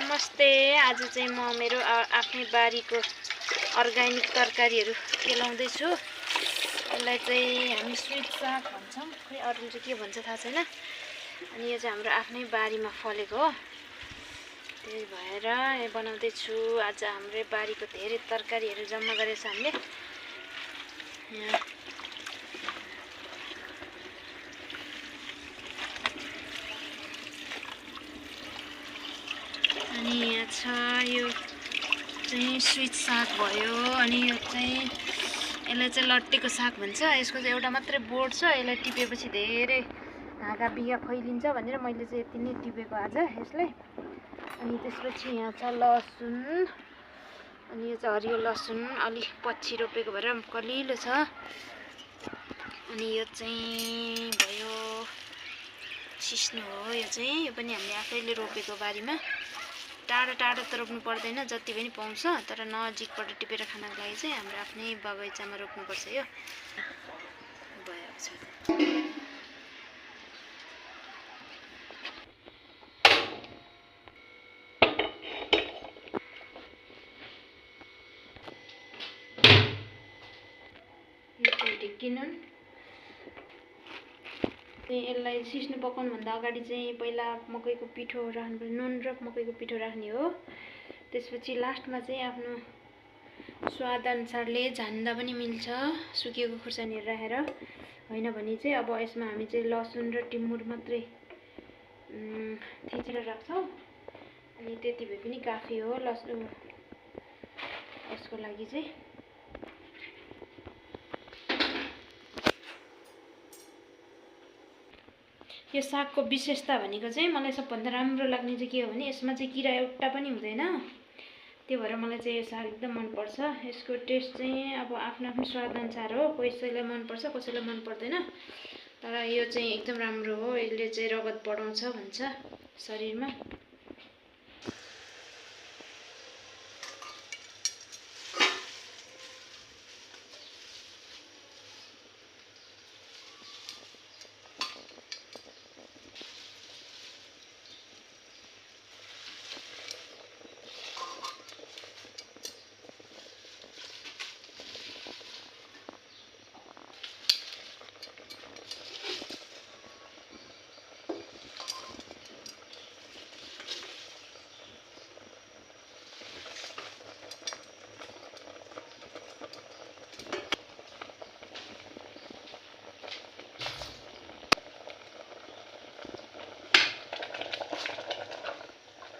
नमस्ते। आज चाहिँ म मेरो आफ्नै बारीको अर्ग्यानिक तरकारीहरू केलाउँदै छु। यसलाई चाहिँ हामी स्वीट साग भन्छौँ, खै अरूले चाहिँ के भन्छ थाहा छैन। अनि यो चाहिँ हाम्रो आफ्नै बारीमा फलेको हो, त्यही भएर यो बनाउँदै छु। आज हाम्रो बारीको धेरै तरकारीहरू जम्मा गरेछ हामीले। अनि यहाँ छ यो चाहिँ स्वीट साग भयो। अनि यो चाहिँ यसलाई चाहिँ लट्टेको साग भन्छ। यसको चाहिँ एउटा मात्रै बोट छ, यसलाई टिपेपछि धेरै हाँगा बिगा फैलिन्छ भनेर मैले चाहिँ यति नै टिपेको आज यसलाई। अनि त्यसपछि यहाँ छ लसुन, अनि यो चाहिँ हरियो लसुन अलि पछि रोपेको भएर कलिलो छ। अनि यो चाहिँ भयो सिस्नो हो, यो पनि हामीले आफैले रोपेको बारीमा। टाढो टाढो त रोप्नु पर्दैन, जति पनि पाउँछ, तर नजिकबाट टिपेर खानको लागि चाहिँ हाम्रो आफ्नै बगैँचामा रोप्नुपर्छ। यो भएको छ। यो चाहिँ ढिक्की नुन। यसलाई सिस्नो पकाउनुभन्दा अगाडि चाहिँ पहिला मकैको पिठो राख्नु, नुन र मकैको पिठो राख्ने हो। त्यसपछि लास्टमा चाहिँ आफ्नो स्वाद अनुसारले झान्दा पनि मिल्छ, सुकेको खुर्सानीहरू राखेर। होइन भने चाहिँ अब यसमा हामी चाहिँ लसुन र टिमुर मात्रै थिचेर राख्छौँ। अनि त्यति भए पनि काफी हो लसुन यसको लागि चाहिँ। यो सागको विशेषता भनेको चाहिँ मलाई सबभन्दा राम्रो लाग्ने चाहिँ के हो भने यसमा चाहिँ किरा एउटा पनि हुँदैन। त्यो भएर मलाई चाहिँ यो साग एकदम मनपर्छ। यसको टेस्ट चाहिँ अब आफ्नो आफ्नो स्वाद अनुसार हो, कसैलाई मनपर्छ कसैलाई मन पर्दैन। तर यो चाहिँ एकदम राम्रो हो, यसले चाहिँ रगत बढाउँछ भन्छ शरीरमा।